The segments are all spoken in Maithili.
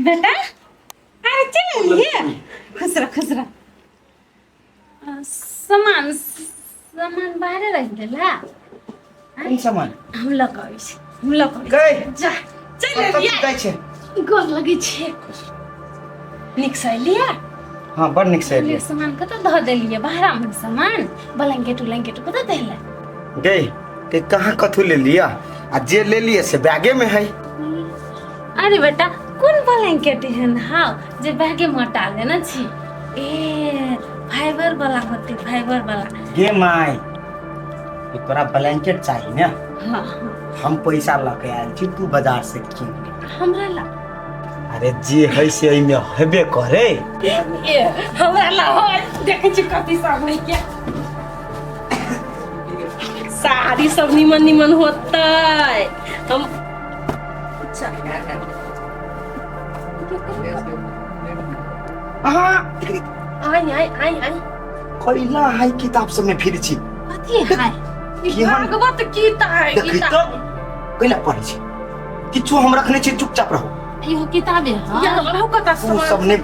बेटा अरे चल लिए खुश रह खुश रह सामान सामान बाहरे रख देला कोन सामान हम लऽ कऽ अबै छी हम लऽ कऽ अबै गई छी। जा चल कतऽ एलियै जाइ छै गोर लगै छै नीक से एलियै हाँ बड़ नीक से एलियै सामान कतऽ धऽ देलियै बाहरा में सामान ब्लैंकेट उलैंकेट कतऽ देले गई के कहाँ कथू ले लिया आ जे ले लिए से बैगे में है अरे बेटा कोन ब्लैंकेट एहन हाव जे बैगे में हटा लेने छी ए फाइबर वाला होते फाइबर वाला गे माय ई तोरा ब्लैंकेट चाही ने हाँ हम पैसा लऽ के आयल छी तू बाजार से कीन ले हमरा ला अरे जे है से एहिमे हेबे करे ए हमरा ला होय देखै छी कथी सब है के साड़ी सब निमन निमन होतै हम अच्छा अहाँ आई आई आई आई कैला है किताब सब में फिर छी कथी है ई केहन? भागवत गीता है देखी गीता तो कैला पढ़ै छी किछु हम रखने छी चुपचाप रहो इहो किताबे है यार रहू कता ओ सब ने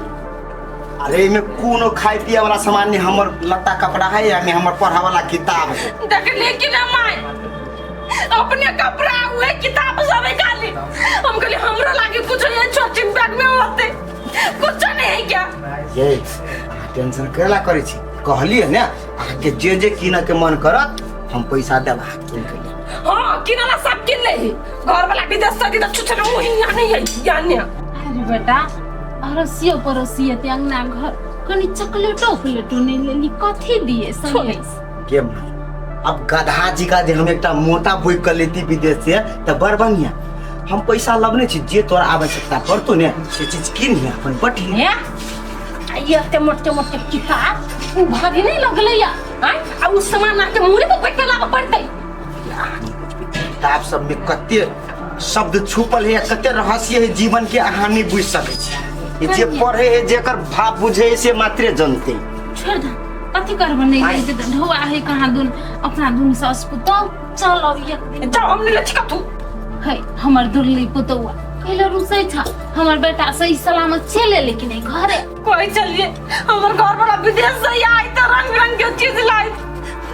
अरे एहिमे कोनो खाय पिए वाला सामान नहीं हमर लत्ता कपड़ा है या में हमर पढ़ा वाला किताब है देखले कि ना माय अपने कपड़ा हुए किताब सब है खाली हम कहले हमरा लागे कुछ ये छोटी बैग में होते कुछ नहीं है क्या ये अहाँ टेंशन केला करै छी कहलियै ने अहाँके जे जे कीनऽ के मन करत हम पैसा देब अहाँ कीन के लेब हाँ किनला सब किन ले घर वाला विदेश से तो छुछल वही यहाँ नहीं है यहाँ नहीं अरे बेटा अड़ोसियो पड़ोसी एते अंगना घर कनी चॉकलेटो उकलेटो नहीं लेली कथी दिए सनेस के माय अब गधा जी का जे हम एकटा मोटा बुक कर लेती विदेश से तऽ बड़ बढ़िया हम पैसा लबने छी जे तोरा आवश्यकता पड़तो ने से चीज कीन लिया अपन बटी हे आ ई एते मोटे मोटे किताब उ भारी नहीं लगलै या आय आ उ सामान आके मुड़ी पर बैठ के लाबऽ पड़तै किताब सब में कते शब्द छुपल है कते रहस्य है जीवन के अहाँ नहीं बुझ सकै छी जे पढ़े है जेकर भाव बुझे है से मात्रे जनते छोड़ दे कथी करब नहीं है तऽ ढौआ है कहाँ दुन अपना दुन सास पुतौ चल अब एक दिन जाओ हमने लछका तू है हमर दुर्ली पुतौआ कैला रुसै छ हमर बेटा सही सलामत चले लेकिन नहीं घरे कोई चलिए हमर घर वाला विदेश से आई तो रंग बिरंग के चीज लाई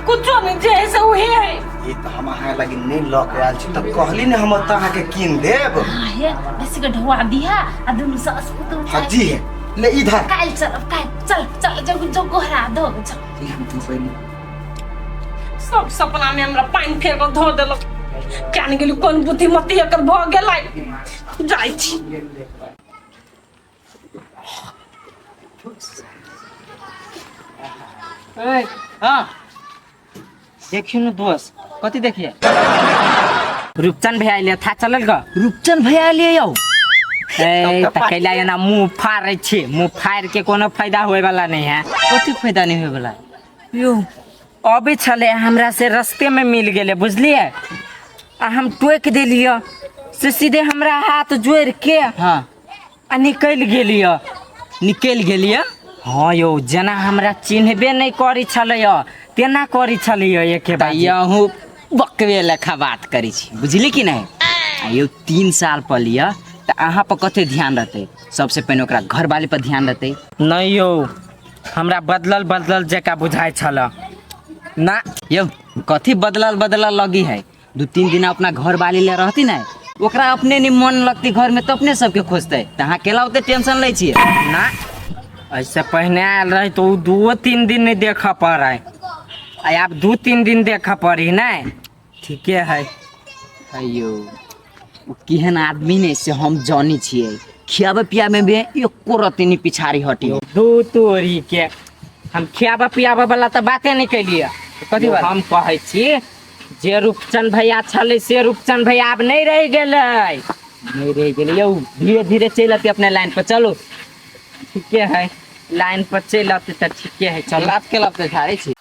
कुछो नहीं जे है से वही है ई तऽ हम अहाँ लगी नहीं लऽ के आयल छी तऽ कहली ने हम ओतऽ अहाँके कीन देब हाँ हे बेसी के ढौआ दिहा आ दुनू सास पुतौ हाँ जी है ले इधर काल्हि चलब काल्हि चल चल जो जो गोहरा दो चल सब सपना में हमरा पानि फेर कऽ धऽ देलक क्या नहि गेली कोन बुद्धिमती एकर भऽ गेलै जाइ छी ए, हाँ देखियो न दोस्त कथी देखिए रूपचंद भैया अइले था चलल ग रूपचंद भैया अलिए यौ ए त कैला एना मुंह फाड़ै छी मुंह फाड़ के कोनो फायदा होए वाला नहीं है कथी फायदा नहीं होए वाला यो अबै छलै हमरा से रस्ते में मिल गेलै बुझलियै आ हम टोकि देलियै से सीधे हमरा हाथ जोड़ि के हाँ आ निकलि गेलियै निकलि गेलियै हाँ यौ जेना हमरा चिन्हबे नहि करै छलै तेना करै छलै एके तऽ बार अहूँ बकवे लेखा बात करै छी बुझली कि नहि आ यौ 3 साल पर लिअ तऽ अहाँ पर कते ध्यान रहतै सबसे पहिने ओकरा घरवाली पर ध्यान रहतै नहि यौ हमरा बदलल बदलल जकाँ बुझाइ छल ना यौ कथी बदलल बदलल लगी है 2-3 दिन अपना घर वाली ले रहती ने ओकरा अपने नहीं मन लगती घर में तो अपने सबके खोजते तऽ अहाँ केला ओते टेंशन लै छियै ना ऐसे पहिने आयल रही तो 2-3 दिन नहीं देखऽ पड़ै आ आब 2-3 दिन देखऽ पड़ी नहि ठीके है अयो ओ केहन आदमी ने से हम जानै छियै खियाबै पियाबै में एको रत्ती नहीं पिछाड़ी हटी दू तोरी के हम खियाबऽ पियाबऽ वाला तऽ बाते नहि केलियै कथी बात? हम कहै छी जे रूपचंद भैया छलै से रूपचंद भैया आब नहि रहि गेलै नहीं रहि गेलै यौ धीरे धीरे चलि अतै अपने लाइन पर चलू ठीके है लाइन पर चलि अतै तऽ ठीके है चलू बात केला तऽ झाड़ै छी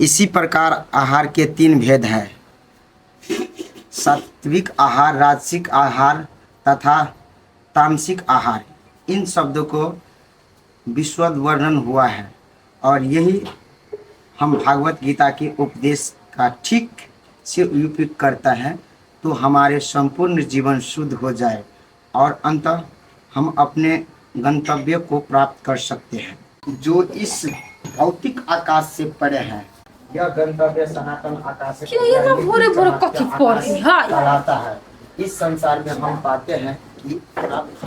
इसी प्रकार आहार के तीन भेद हैं, सात्विक आहार, राजसिक आहार तथा तामसिक आहार। इन शब्दों को विश्वद वर्णन हुआ है और यही हम भागवत गीता के उपदेश का ठीक से उपयोग करता है। तो हमारे संपूर्ण जीवन शुद्ध हो जाए और अंत हम अपने गंतव्य को प्राप्त कर सकते हैं जो इस भौतिक आकाश से परे है। यह गंतव्य सनातन आकाश से क्यों ये ना भोरे भोरे कथी पढ़ी है? कहलाता है। इस संसार में हम पाते हैं कि प्राप्त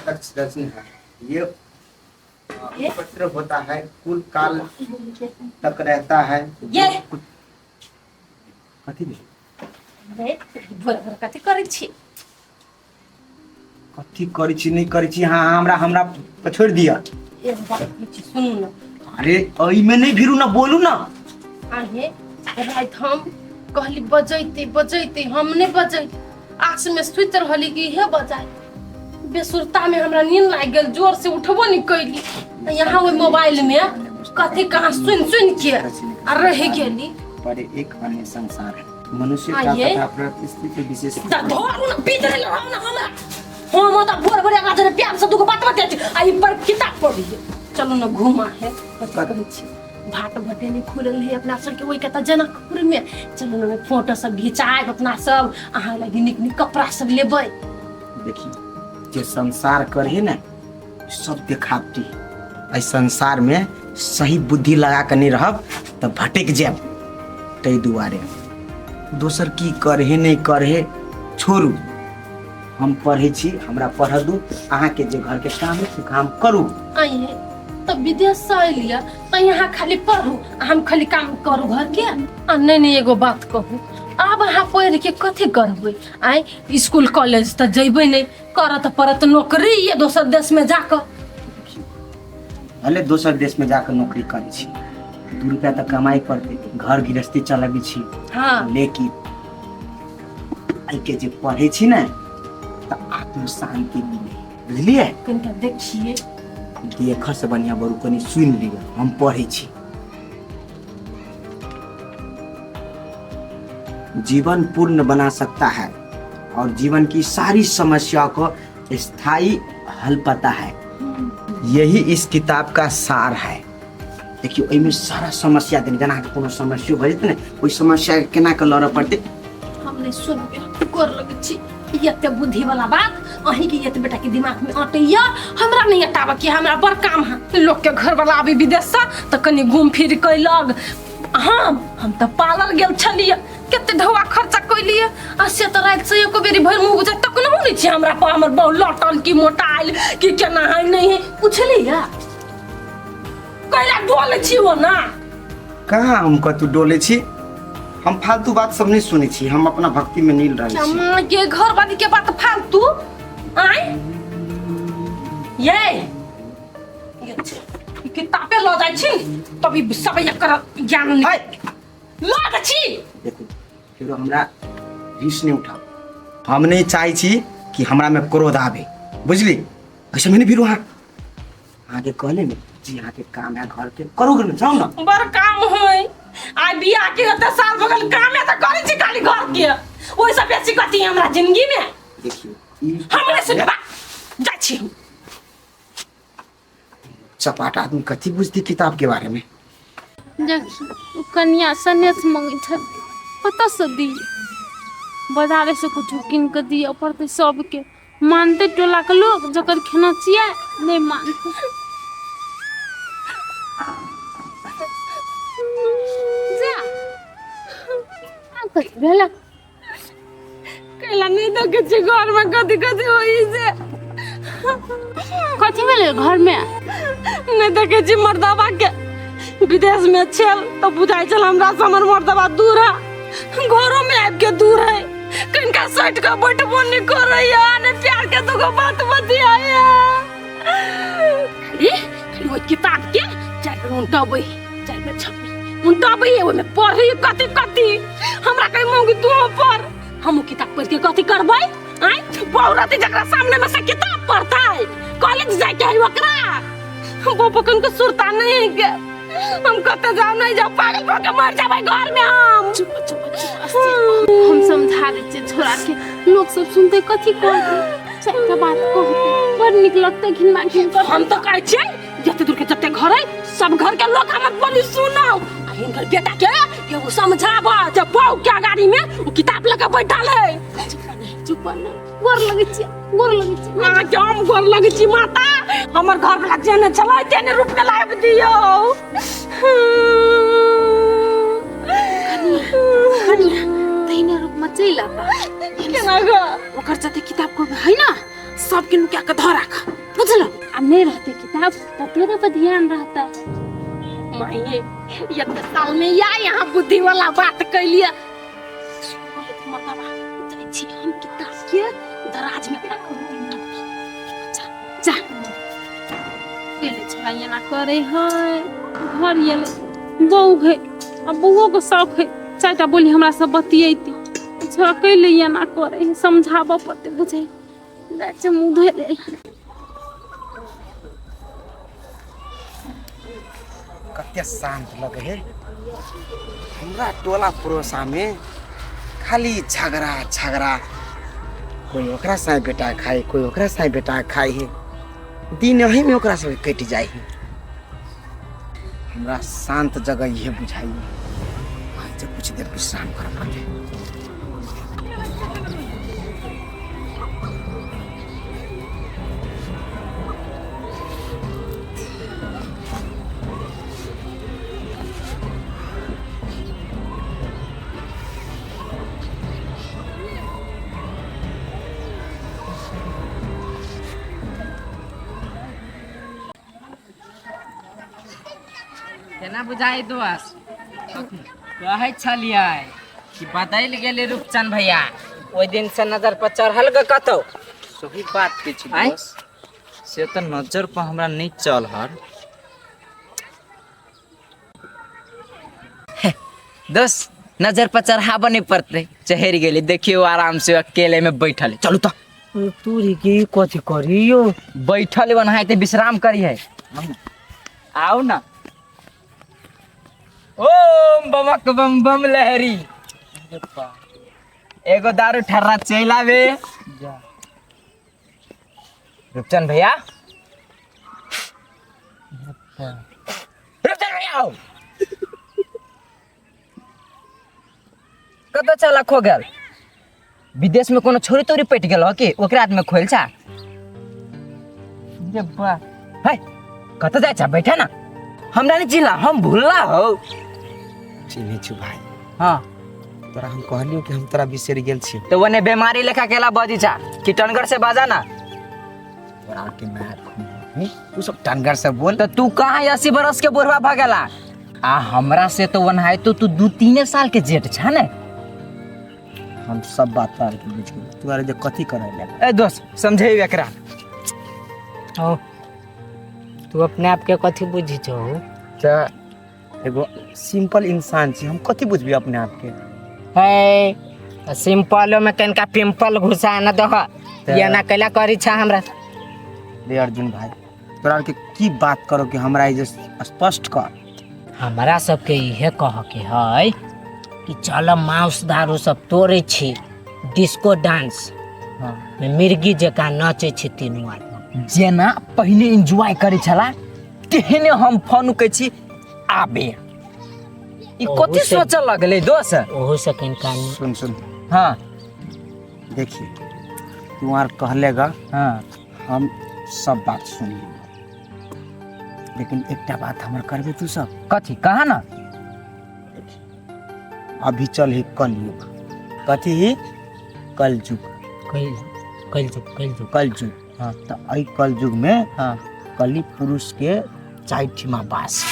लक्ष्य है। ये पत्र होता है, कुल काल तक रहता है। ये कथी भेल? रे भोरे भोरे कथी करै छी? कथी करै छी नहि करै छी, हाँ हमरा हमरा पर छोड़ि दिअ। एगो बात कहै छी, सुनू ने। अरे एहिमे नहि भिरू ना, बोलू ना। आहे राति हम कहली बजैते बजैते, हम नहि बजैते, आस में सुति रहली कि इहे बजाय, बेसुरता में हमरा नींद लागि गेल, जोर से उठबो नहीं कैली। यहाँ ओहि मोबाइल में कथी कहाँ सुन सुन के आ रहि गेली। पर एक अन्य संसार है मनुष्य का आइए। तथा प्रकृति के विशेष त धरू न पीत रहल रहू न हमरा, हम त भोर भोर एकरा जरे प्यार से दूगो बात बतिया छी आ ई पर किताब पढ़ी। चलू न घुमा है, कथी कहै छी, भाट भटेनी खुलल है अपना सबके ओहि के त जनकपुर में, चलू न फोटो सब घिचायब अपना सब, अहाँ लगी नीक नीक कपड़ा सब लेबै। देखी जे संसार करे ने सब देखावटी है। एहि संसार में सही बुद्धि लगा के नहीं रहब तऽ भटकि जायब। ताहि दुआरे दोसर की करहे नहीं करहे छोड़ू, हम पढ़ै छी, हमरा पढ़ दू, अहाँके जे घरके काम है से काम करू। आइए तऽ विदेश से अलियै तऽ यहाँ खाली पढ़ू आ हम खाली काम करू घर के। आ नहीं नहीं एगो बात कहू, आब अहाँ पढ़ि के कथी करबै? आइ स्कूल कॉलेज तऽ जैबै नहि, करऽ तऽ पड़त नौकरी या दोसर देश में जाकऽ। भले दोसर देश में जाकर नौकरी करै छी, 2 रुपया तऽ कमाइ पड़तै, घर गृहस्थी चलबै छी। हाँ। लेकिन एहिके जे पढ़ै छी ने तऽ आत्म शांति मिले, बुझलियै? कनिका देखिए। देखऽ से बढ़िया बरू कनि सुनि लिअ, हम पढ़ै छी। जीवन पूर्ण बना सकता है और जीवन की सारी समस्या को स्थायी हल पता है, यही इस किताब का सार है। देखियौ एहिमे सारा समस्या देने, जेना अहाँके कोनो समस्यो भऽ जेतै ने, ओहि समस्या के केना कऽ लड़ऽ पड़तै। हम नहीं सुनबै, गोर लगै छी। एते बुद्धि वाला बात अहीं के एते बेटा के दिमाग में अटैया, हमरा नहीं अटाबऽ के, हमरा बड़ काम है। लोग के घर वाला अभी विदेश से तऽ कनि घूम फिर कैलक, हम तऽ पालल गेल छलियै, कते ढौआ खर्चा कैलियै, आ से तऽ राति से एको बेरी भरि मुँह बुझाइ तकनहु नहि छी हमरा पर, हमर बहु लटल कि मोटायल कि केना है नहीं है, पुछलियै? कैला डोलै छी ओ ना? कहाँ हम कतौ डोलै छी, हम फालतू बात सब नहीं सुनै छी, हम अपना भक्ति में नील रहै छी। माँ के घर वाली के बात फालतू आय ये ये किताबे लऽ जाइ छी तभी सब एकर ज्ञान नहीं हाय। लऽ जाइ छी। देखू फेरो हमरा रिस नहीं उठाओ, हम नहीं चाहै छी कि हमरा में क्रोध आवे, बुझली? ऐसे में नहीं फिर वहाँ अहाँके कहले ने जी अहाँके काम है घर के करू घर में जाउ ना। बड़ काम है, आइ बियाह के 10 साल भऽ गेल, कामे तऽ करै छी खाली घर के, ओहिसँ बेसी कथी है हमरा जिंदगी में? देखियौ ई हमरे से बा जाइ छी हम। चपाट आदमी कथी बुझती किताब के बारे में। देखी ओ कनिया सनेस मंगै छथि, कतऽसँ दी? बाजारेसँ किछो कीन कऽ दिअ पड़तै सबके। मानतै टोलाके लोक जकर खेना छियै? नहि मानतै। जा आब कथी भेलै? कैला नहि देखै छी घरमे कथी कथी होइ छै? कथी भेलै घरमे? नहि देखै छी मर्दबा के विदेश में छल तऽ बुझाइ छल हमरा से हमर मर्दबा दूर है, घरो में आबि के दूर है, कनिका सटि कऽ बैठबो नहि करैया, ने प्यार के दूगो बात बतियाइया। खाली खाली ओहि किताब के चारि बेर उनटबै, चारि बेर छपी उनटबै, ओहिमे पढ़ी कथी कथी। हमरा कही मौगी तू पढ़, हम किताब पढ़ के कथी करबै? आँय बहु रहतै जकरा सामने में से किताब पढ़तै, कॉलेज जाइके है ओकरा। बपकन के सुरता नहीं है के हम कतऽ जाऊ नहीं जाऊ, पागल भऽ के मर जाबै घर में हम। चुप चुप चुप, हम समझा दै छियै छोरा के, लोक सब सुनतै कथी कहतै? चारिटा बात कहतै, बड़ नीक लगतै घिनमा घिन कर। हम तऽ कहै छियै जते दूर के जते घर है सब घर के लोग हमर बोली सुनाउ। हिनकर बेटा के एगो समझाब जे बहू के अगाड़ी में उ किताब लऽ के बैठल है। चुप न, गोर लगै छी, गोर लगै छी। अहाँके हम गोर लगै छी माता, हमर घर वाला जेने छलै तेने रूप में लाबि दियौ। कनिया तहिने रूप में चलि आता। केना गो? ओकर जते किताब कॉपी है ना, सबके नुका के धऽ राख, बुझल? आ नहीं रहते किताब तो तोरे पर ध्यान रहता। माये, एते साल में या यहाँ बुद्धि वाला बात कैलिए। मतलब जाइ छी हम किताब के दराज में राखब। जा जा, केले छला एना करे है, घर एले बहू है आ बौओ के शौक है चारिटा बोली हमरा सब बतियैती। अच्छा कैले एना करे है, समझाबऽ पड़तै बुझै। जाइ छै मुँह धोइ ले। कते शांत लगे है हमरा टोला पड़ोसा में, खाली झगड़ा झगड़ा, कोई ओकरा साथ बेटा खाए, कोई ओकरा साथ बेटा खाए है, दिन एही में ओकरा सब कटि जाए है। हमरा शांत जगह इहे बुझाइए, जब कुछ देर विश्राम कर पड़ते। केना बुझाइ दोस्त, कहै छलियै कि बदलि गेलै रूपचंद भैया, ओहि दिन से नजर पर चढ़ल गे कतौ? सही बात के छी। आँय? दोस्त, से तऽ नजर पर हमरा नहि चल हर। दोस्त, नजर पर चढ़ाबऽ नहि पड़तै, चढ़ि गेलै। देखियौ, आराम से अकेले में बैठल है। चलू तऽ। तोरी के कथी करियो? बैठल ओनाहिते विश्राम करी है। आओ ना। ओम बमक बम बम लहरी, एगो दारू ठर्रा चलि आबे। रूपचंद भैया, रूपचंद भैया आओ। कतऽ चला खो गेल? विदेश में कोनो छोरी तोरी पटि गेल हो कि ओकरा हाथ में खोल छा? रे बा है, कतऽ जाइ छा? बैठा ना। हमरा नहीं चिन्हला? हम भूलला हो? चिन्है छु भाई। हाँ। तोरा हम कहलियो कि हम तोरा बिसरि गेल छी। तो वने बीमारी लेखा केला बजी छा कि टनगर से बाजा ना? तोरा के मार खून, तू सब टनगर से बोल। तो तू कहाँ 80 बरस के बुढ़वा भ गेला आ हमरा से तो वनहाय तो तू 2-3 साल के जेठ छा ने। हम सब बात तोरा के बुझ गेल। तू आरे जे कथी करे ले? ए दोस्त, समझेबे एकरा। ओ तू अपने आप के कथी बुझी छौ? त एगो सिंपल इंसान छी हम, कथी बुझबी अपने आप के? है सिंपलो में कनिका पिंपल घुसा न दह, एना कैला करी छा हमरा? रे अर्जुन भाई, तोरा के की बात करो कि हमरा ई जे स्पष्ट कर। हमरा सबके इहे कह के है कि चल मांस दारू सब तोड़े छी, डिस्को डांस में मिर्गी जकाँ नचे छी तीनू आदमी। जेना पहिने एंजॉय करे छला तेहने हम फोन कै छी आबे। ई ओहू कथी सोचऽ लगलै दोस्त? ओहू से कनिका सुन सुन। हाँ। देखिए तू आर कहलेगा। हाँ। हम सब बात सुन लेंगे, लेकिन एकटा बात हमर करबे तू सब? कथी कहा ना? अभी चल ही कलयुग। कथी ही? कलयुग। कलयुग, कलयुग। कलयुग। हाँ। तो एहि कलयुग में हाँ। कली पुरुष के चारि ठिमा बास।